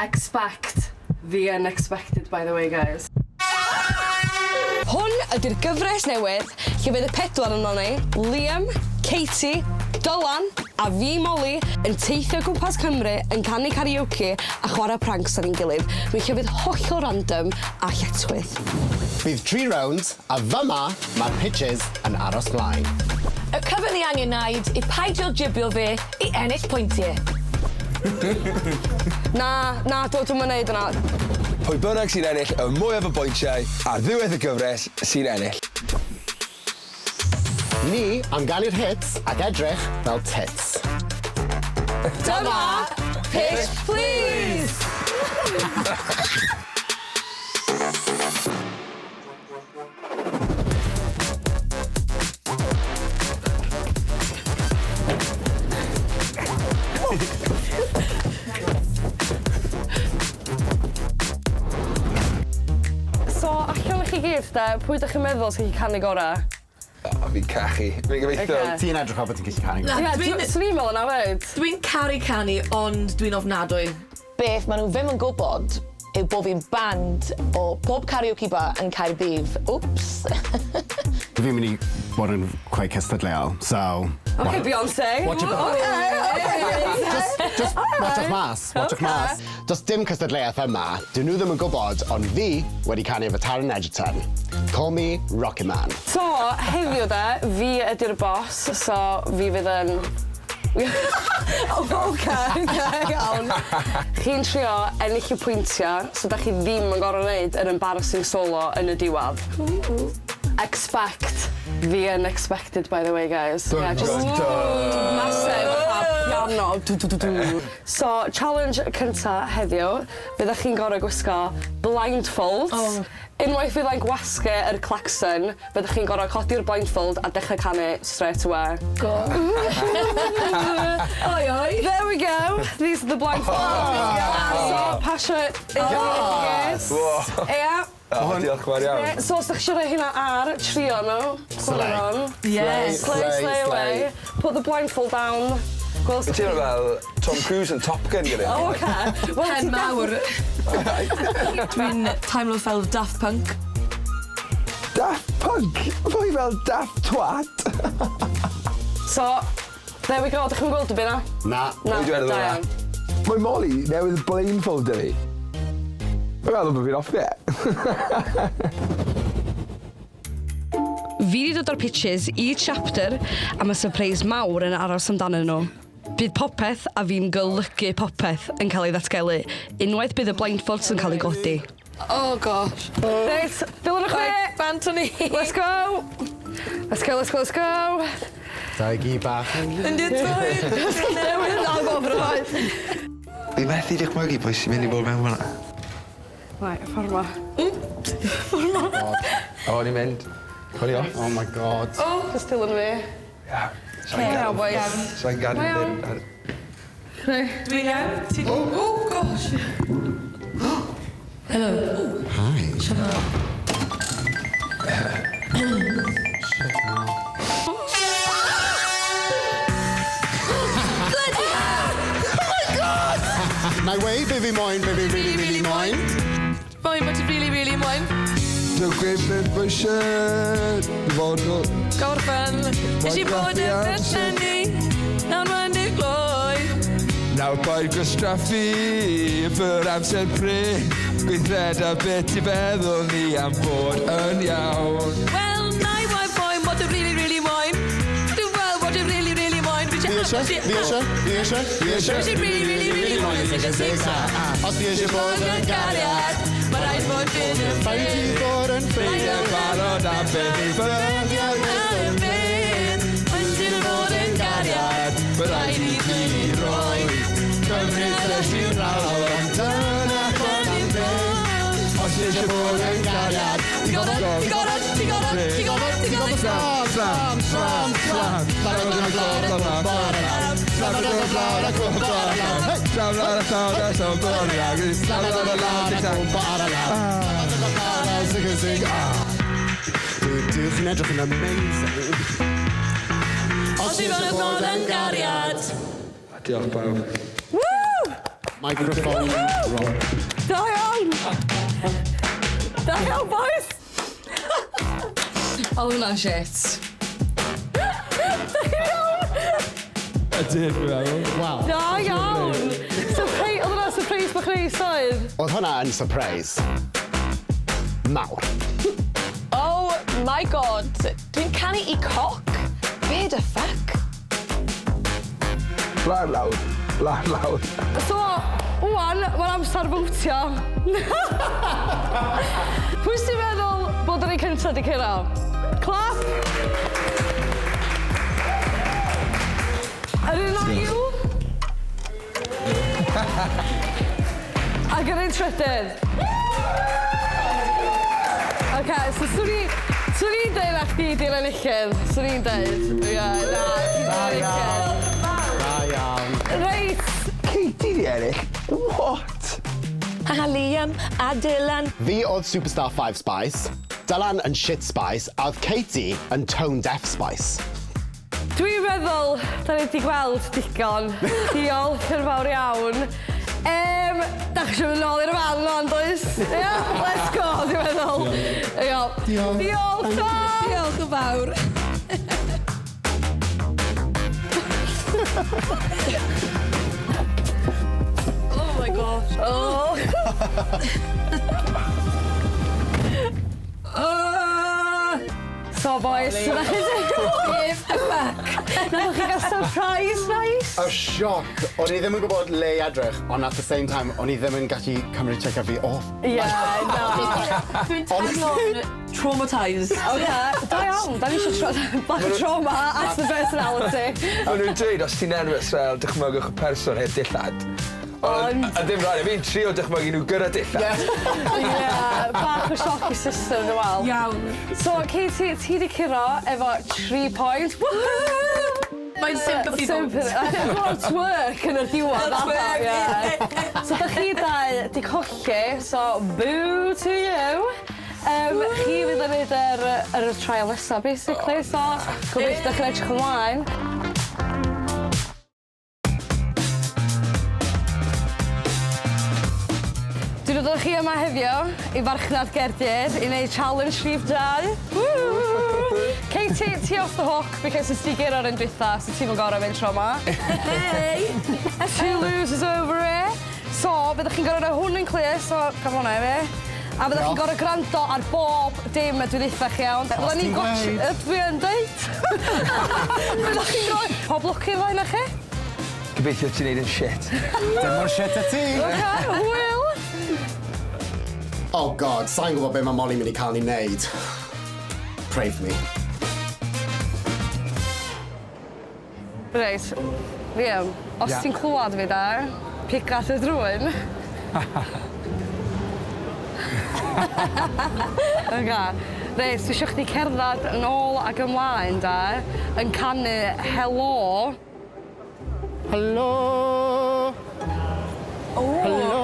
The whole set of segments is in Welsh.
Expect the unexpected by the way guys. Hwn ydy'r gyfres newydd lle fydd y pedwar onon ni, Liam, Katie, Dylan a fi, Molly, yn teithio gwmpas Cymru yn canu karaoke a chwarae pranks ar ein gilydd mewn llefydd hollol random a lletchwith. Bydd tri rownd a fyma mae'r pitches yn aros mlaen. Y cyfan ni angen neud yw paidio jibio fe i ennill pwyntie. Na, na, do, dwi'm yn neud yna. Pwy bynnag sy'n ennill y mwyaf o bwyntiau ar ddiwedd y gyfres sy'n ennill. Ni am ganu'r hits ac edrych fel tits. Dyma Pitch Please! So, allan i chi gyd, de, pwy ydych chi'n meddwl sy'n gallu canu gorau? O, fi'n cachu. Fi'n gobeithio. Ocê. Ti'n edrych fel bod ti'n gallu canu. Na, Ie, dwi'n swn i'n meddwl yna 'fyd. Dwi'n caru canu, ond dwi'n ofnadwy. Beth maen nhw ddim yn gwybod yw bod fi'n banned o pob karaoke bar yn Caerdydd. Wps. Fi'n mynd i bod yn quite cystadleuol, so... Ok, Beyonce. Watch your back. Ok, ok. Just, just watchwch mas, watchwch mas. Does dim cystadleuaeth yma, dyn nhw ddim yn gwybod, ond fi wedi canu efo Taron Egerton. Call me Rocket Man. So, heddiw de, fi ydy'r boss, so fi fydd yn... O, oce, oce, iawn. Chi'n trio ennill y pwyntiau, so da chi ddim yn gorfod wneud yr embarrassing solo yn y diwedd. Expect the unexpected, by the way, guys. Dun, yeah, just dun, dun. massive fatha piano. Du, du, du, du. So, challenge cynta heddiw, fyddech chi'n gorfod gwisgo blindfolds. Oh. Unwaith fyddai'n gwasgu yr klaxon, fyddech chi'n gorfod codi'r blindfold a dechrau canu straight away. Go. Oi, oi. There we go. These are the blindfolds. So, pasio it. Yes. Whoa. Ia. O, diolch yn fawr iawn. So, os ydych chi eisiau rhoi hynna ar, trio nhw. Put it Slay. on. Yes. Slay, slay away. Put the blindfold down. Gweld Ti'n teimlo fel Tom Cruise yn Top Gun gyda. O, oce. Wel, Pen ti mawr. Dwi'n teimlo fel Daft Punk. Daft Punk? Fwy fel Daft Twat. So, there we go. Dych chi'n gweld y byd na? Na. Na, Pwy dwi'n meddwl da hwnna? iawn. Mae Molly newydd blindfold fi. Mae'n meddwl bod fi'n off e. Fi wedi dod o'r pitches i chapter a mae surprise mawr yn aros amdanyn nhw. Bydd popeth a fi'n golygu popeth yn cael ei ddatgelu unwaith bydd y blindfolds yn cael ei godi. Oh gosh. Reit, dilyn y chwi! Right, bant o ni. Let's go! Let's go, let's go, let's go! Dau gi bach. Yn dy troed. Newydd dda bob roed. Fi methu dychmygu pwy sy'n mynd i bod mewn fan'na. Right, ffordd ma. O, ni'n mynd. Coli off. Oh my god. Oh, just dilyn fi. Ia. Iawn, boys. Sa'n gadw Mae iawn. ddim. Dwi'n iawn. Ti... Oh gosh. Hello. Hi. Shut up. Shit, no. Bloody hell! Oh my god! Na i weud be fi moyn, be fi really, really moyn. Moyn bod ti really, really moyn. Dwi'n gweud beth mae eisiau dyfodol. Gorffen. Nes i bod yn berchen ni. Nawr mae'n dig gloi. Nawr paid gwastraffu fy'r amser prin. Gweithred a beth ti'n feddwl ni am fod yn iawn. Wel, na i waith moyn bod yn really, really moyn. Dwi'n weld bod yn really, really moyn. Fi Fi eisiau, fi eisiau, fi eisiau, fi eisiau. Fi eisiau really, really, really moyn. Fi eisiau zigzag. Os fi eisiau bod yn gariad, mae rhaid bod yn y Rhaid i fod yn ffrindiau Barod am beth i Ffrindiau yn fynd. Mae'n sy'n bod yn gariad, Mae rhaid i ti roi Cymryd y sy'n rhan Ond dyna fod am byth. Os ti eisiau bod yn gariad Ti'n gorfod, ti'n gorfod, ti'n gorfod, ti'n gorfod, ti'n gorfod. Slam, slam, slam, slam. Slam, slam, slam, slam, slam, slam, slam, slam, slam, slam, slam, Zig zig ah. Dwi chi'n edrych yn amazing. Os ti fod yn bod yn gariad. Diolch bawb. Woo! Microphone wrong. Da iawn! Da iawn, boys! Oedd hwnna'n shit. Da chi'n iawn? Ydyn, dwi'n meddwl. Wel. Da iawn! Surprise, oedd hwnna'n surprise bach neis oedd? Oedd hwnna yn surprise. Mawr. Oh my God. Dwi'n canu i coc. Be the fuck? Lawr, lawr. Lawr, lawr. So, wan, mae'n amser fowtio. Pwy sy'n meddwl bod yr un cyntaf di curo? Clap! Yr un ail? Ac yr un trydydd? Oce, so swn i'n deud na chdi di'r enillydd. Swn i'n deud. Ie, na, ti di'r enillydd. Da iawn. Reit. Katie di ennill? What? Haha, Liam a Dylan. Fi oedd Superstar 5 Spice, Dylan yn Shit Spice, a oedd Katie yn Tone Deaf Spice. Dwi'n meddwl, da ni wedi gweld digon. Diolch yn fawr iawn. Da chi eisiau mynd nôl i'r fan o'n does? Ie, yeah, let's go, dwi'n meddwl. Diolch. Diolch. Diolch, ta! Diolch yn fawr. Oh my gosh. Oh. So boys, so da chi Give the fuck. Nath chi gael surprise nice? A sioc. O'n i ddim yn gwybod le i edrych, ond at the same time, o'n i ddim yn gallu cymryd checker fi off. Ie, na. Dwi'n teimlo'n traumatised. Oce, da iawn. Da ni eisiau bach o trauma at the personality. Maen nhw'n dweud os ti'n nervous fel dychmygwch y person heb dillad. Ond a ddim rhaid, fi'n trio dychmygu nhw gyda dillad. Ie, bach o sioc i system, dwi'n meddwl. Iawn. So, Katie, ti di curo efo 3 points. Woohoo! Mae'n sympathy vote. Sympathy. Well, twerk yn y diwedd. Twerk. Ie. So, da chi dau di colli, so boo to you. Chi fydd yn neud yr trial nesa, basically, so gobeithio da chi'n edrych ymlaen. Dwi'n dod â chi yma heddiw i farchnad Gaerdydd i wneud challenge rhif 2. Woo! Katie, ti off the hook because nes ti guro'r un dwytha, so ti'm yn gorfod mynd tro 'ma. Hey! Two losers over here. So, byddwch chi'n gorfod rhoi hwn yn clear, so gaf hwnna i fi. A byddwch chi'n gorfod gwrando ar bob dim y dwi ddeutha chi iawn. Fydda ni'n ti'n gwatch. gweud. Dwi yn deud. Byddwch chi'n rhoi. Pob lwc i'r ddau na chi. Gobeithio ti'n neud yn shit. Dim mor shit a ti. Okay, hwyl. Oh God, sa'n gwybod be mae Molly mynd i cael ni wneud. Pray for me. Reit, Liam, os Ie. ti'n clywed fi da, piga dy drwyn. Oce. Reit, dwi isio chdi cerdded yn ôl ac ymlaen da, yn canu helo. Helo! Helo!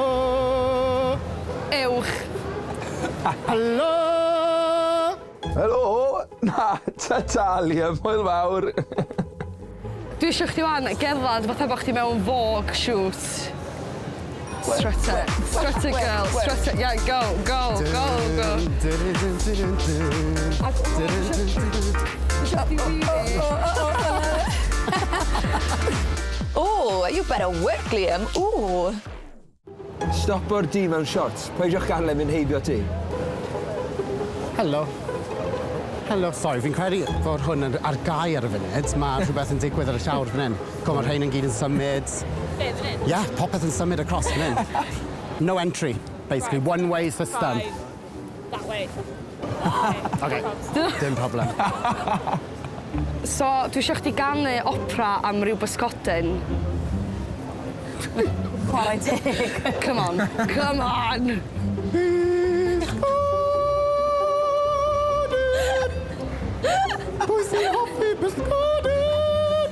Uwch. Helo! Helo! Na, ta-ta, Liam, hwyl fawr. Dwi isio chdi wan gerdded fatha bo' chdi mewn Vogue shoot. Strut it. Strut it, girl. Strut it. Yeah, go, go, go, go. Ac isio chdi really. Oh, you better work, Liam. Ooh. Stopo'r dyn mewn shorts. Peidiwch gadael e mynd heibio ti. Helo. Helo, sorry, fi'n credu fod hwn yn ar gau ar y funud. Mae rhywbeth yn digwydd ar y llawr fan hyn. Co, mae'r rhain yn gyd yn symud. Be, fan hyn? Yeah, popeth yn symud across fan hyn. No entry, basically. One way system. That way. Okay, dim problem. So, dwi isio chdi ganu opera am ryw bysgodyn. Chwarae teg. Come on, come on! Pysgodyn! Pwy sy'n hoffi pysgodyn?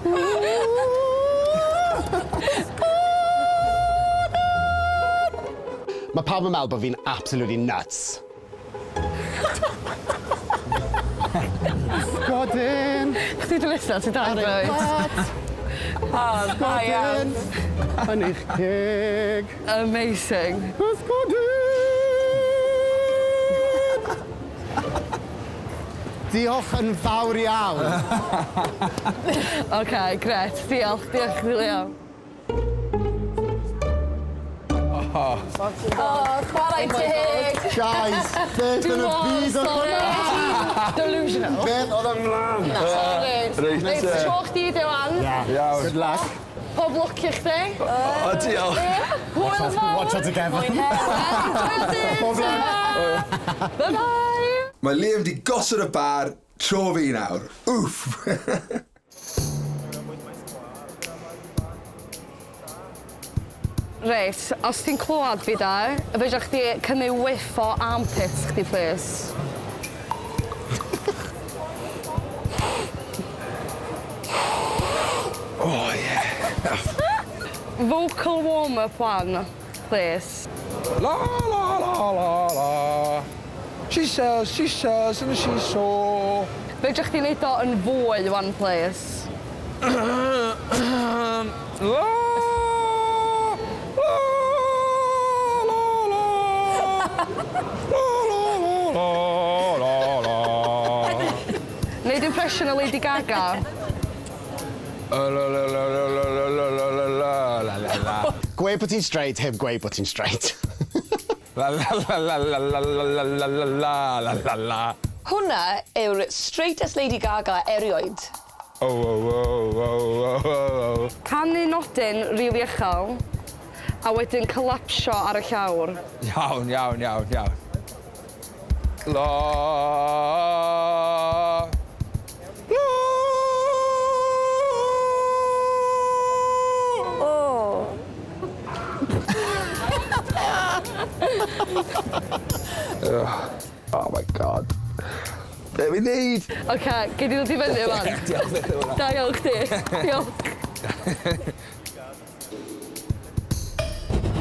Pysgodyn! Mae pawb yn meddwl bod fi'n absolutely nuts. Pysgodyn! Chdi 'di nesa, ti dau bwynt. O, da iawn. Yn eich ceg. Amazing. Pysgodyn! Diolch yn fawr iawn. Oce, grêt. Diolch, diolch chdi Liam. O, chwarae teg. Guys, beth yn y byd oedd hwnna? Delusional. Beth oedd ymlaen? Sorry. Reit, Reit, te. tro chdi di wan. Iawn. Good luck. Pob lwc i chdi. O, diolch. Hwyl fawr. Watch out together. Enjoy the Pob lwc. Bye-bye. Mae Liam di gosod y bar, tro fi nawr. Wff! Reit, os ti'n clywed fi da, fedra chdi cymryd whiff o armpits chdi, please. Oh, yeah. Vocal warm-up one, please. La, la, la, la, la. She sells, she sells, and she saw. Fedra chdi neud o yn fwy, one, please. La, la, la, la. La, la, la, la, la, la. Neud impression o Lady Gaga. La, la, la, la, la, la, la, la, la, la, la, la, la. Gweud bod ti'n straight heb gweud bod ti'n straight. La, la, la, la, la, la, la, la, la, la, la, la, la, la. Hwna yw'r straightest Lady Gaga erioed. Oh, oh, oh, oh, oh, oh. Canu nodyn rili uchel, a wedyn collapsio ar y llawr. Iawn, iawn, iawn, iawn. La. La. Oh. Oh my God. Be fi'n neud? Oce, gei di ddod i fyny wan. Diolch byth am hwnna. Da iawn chdi. Diolch.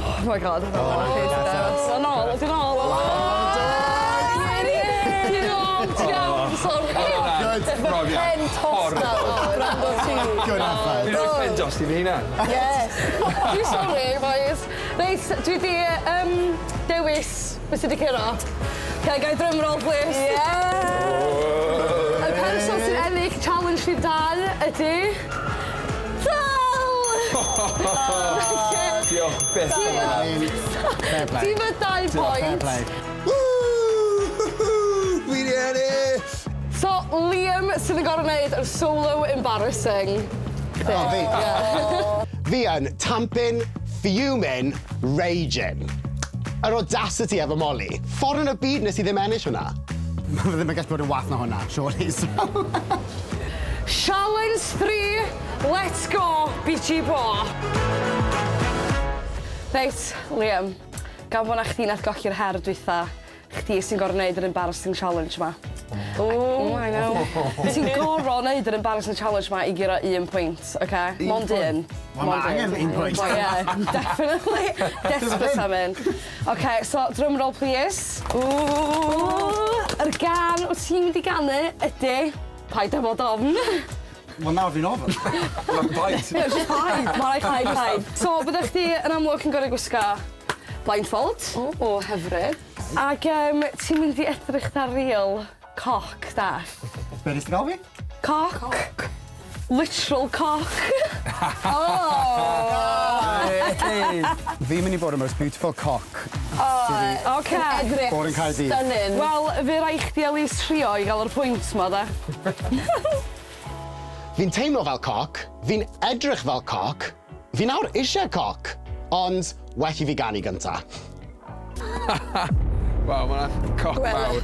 Oh my God. Oh, nôl, ti'n ôl. Ti'n iawn, ti'n iawn, sorry. Good. Profiad. Pen tost nawr. Gwrando ti. Good effort. Fi'n rhoi pen dost i fi hunan. Yes. Dwi'n sorry, boys. Reit, dwi di dewis beth sydd wedi curo. Ga i drum roll, please? Yeah. Y person sy'n ennill challenge rhif 2 ydy... Tal! Diolch byth am hwnna. Fair play. Ti'n fy 2 Fair pwynt. play. Woo! Fi di ennill! So, Liam sydd yn gorfod wneud yr solo embarrassing. O, fi. Fi yn tamping, fuming, raging. Yr audacity efo Molly. Ffordd yn y byd nes i ddim ennill hwnna. Mae fe ddim yn gallu bod yn wath na hwnna, surely. So. Challenge 3, let's go, BG Bo. Reit, Liam, gan bod na chdi nath golli'r her dwytha, chdi sy'n gorfod wneud yr embarrassing challenge ma. Oh, I know. Ti'n gorfod wneud yr embarrassing challenge ma i guro un pwynt, oce? Mond un. Wel, ma' angen un pwynt. Well, yeah, definitely. Desperate am un. OK, so drum roll, please. Ooh, yr gân wyt ti'n mynd i ganu ydy Paid â bod ofn. Wel, nawr fi'n ofn. Mae'n paid. Ie, just paid. Mae'n rhaid paid, paid. So, byddech chdi yn amlwg yn gorfod gwisgo blindfold. O, hyfryd. Ac ti'n mynd i edrych 'tha real cock, da. Be nes ti gael fi? Cock. Literal cock. Hey. Fi'n mynd i bod y most beautiful cock. Oce. Edrych Bod yn Caerdydd. stunning. Wel, fe rai chdi at least trio i gael yr pwynt ma, da. Fi'n teimlo fel cock, fi'n edrych fel cock, fi nawr eisiau cock, ond well i fi ganu gynta. Waw, mae hwnna'n cock mawr.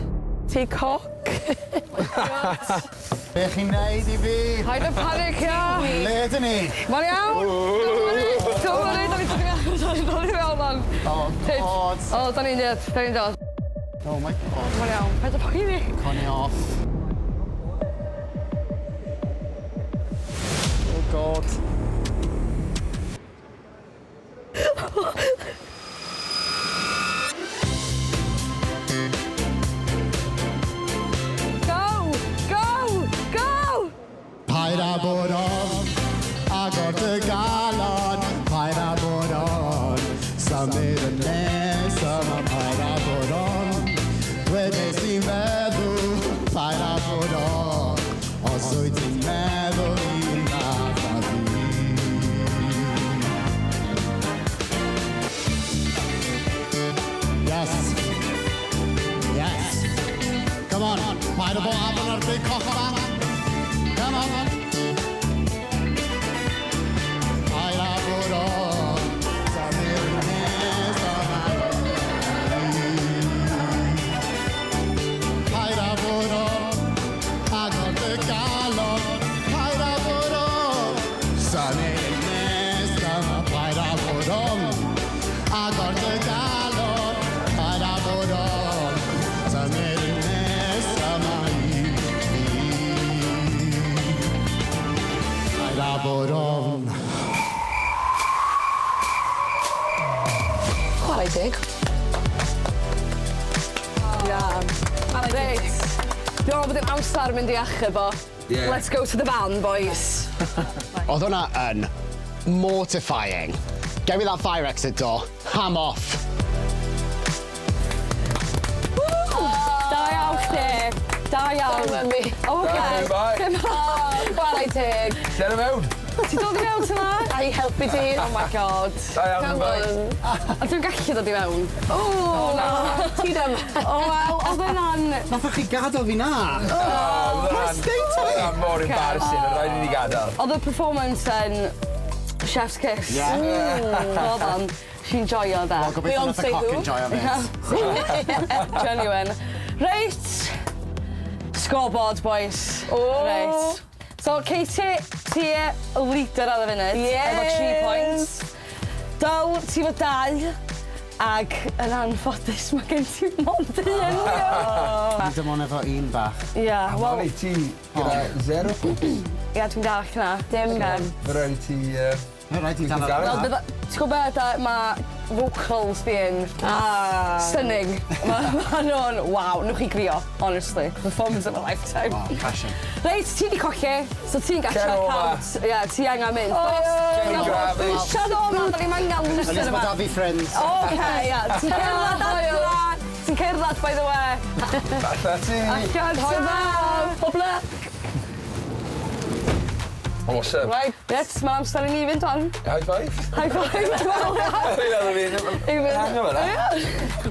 Ti cock? Be chi'n neud i fi? Paid â panic, ia. Le ydyn ni? Mae'n iawn. Don't worry, da ni'n dod i mewn, da ni'n dod i mewn, man. Oh, God. O, da ni'n dod, da ni'n dod. Oh my God. Mae'n iawn, paid â poeni. Coney off. Oh God. Go! Go! Go! bod ofn, agor dy galon. Paid â bod ofn, symud yn nes yma. Paid â bod ofn, dweud beth ti'n feddwl. Paid â bod ofn, os wyt ti'n meddwl un fath â fi. Yes. Yes. Come on. Paid â bod ofn ar big coch yma. Come on. Paid â bod ofn, symud yn nes yma. Paid â bod ofn, agor dy galon. Paid â bod ofn, symud yn nes yma. Paid â bod ofn, agor dy galon. Paid â bod ofn, symud yn nes yma i fi. Paid â bod ofn. Chwarae teg. Ia. Reit. Dwi'n meddwl bod dim amser mynd i achub o. Yeah. Let's go to the van, boys. Oedd hwnna yn mortifying. Get me that fire exit door. I'm off. Da iawn chdi. Da iawn. Dyma fi. Oce. Bye. Chwarae teg. Cer i mewn. Ti dod i mewn tyma? A i helpu ti. Oh my God. Da iawn, Come bye. on. A dwi'n gallu dod i mewn. O, na. Ti ddim. O, wel, oedd hwnna'n. Nathoch chi gadael fi na? Mae'n state of it. Mor embarrassing, oedd rhaid i ni gadael. Oedd y performance yn chef's kiss. Yeah. Oedd o'n. Si'n joio da. Wel, gobeithio nath y Beyonce coc who? yn joio fyd. Genuine. Reit. Scoreboard, boys. O. Reit. So, Katie, ti y leader ar y funud. Yes. Efo 3 points. Dyl, ti efo 2. Ac yn anffodus, mae gen ti mond un. Fi dim ond efo un bach. Ia, wel, Molly, ti gyda 0 points. Ia, dwi'n dallt na. Dim. Ocê. Mae rhaid i ti Mae rhaid i dal Wel, Wel, ti'n gwybod beth, da, mae vocals fi yn stunning. Mae ma nhw'n, waw, nwch chi grio, honestly. Performance of a lifetime. Oh, passion. Reit, ti di colli, so ti'n gallu Cer check o 'ma. out. Ie, ti angen mynd. Cer i Gravis. Siarad o ma, da ni'n angen At loser least yma. mae da fi ffrind. Oce, ia. Ti'n cerdded adra. Ti'n cerdded, by the way. Alla ti. Allan, ta. Pob luck. Awesome. Right. Yes, mae amser i ni fynd on. High five. High five. Fi'n meddwl fi. I fynd. Hango fel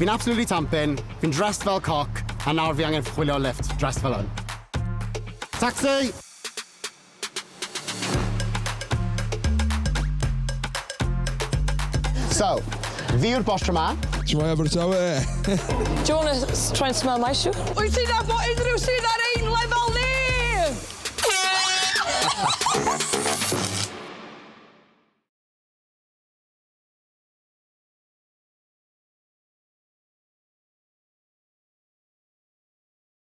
Fi'n absolutely tampin, fi'n dressed fel coc, a nawr fi angen chwilio lift, dressed fel hwn. Taxi! So, fi yw'r bos yma. Shwmae, Abertawe. Do you want to try and smell my shoe? Wyt ti'n nabod unrhyw sydd ar ein lefel?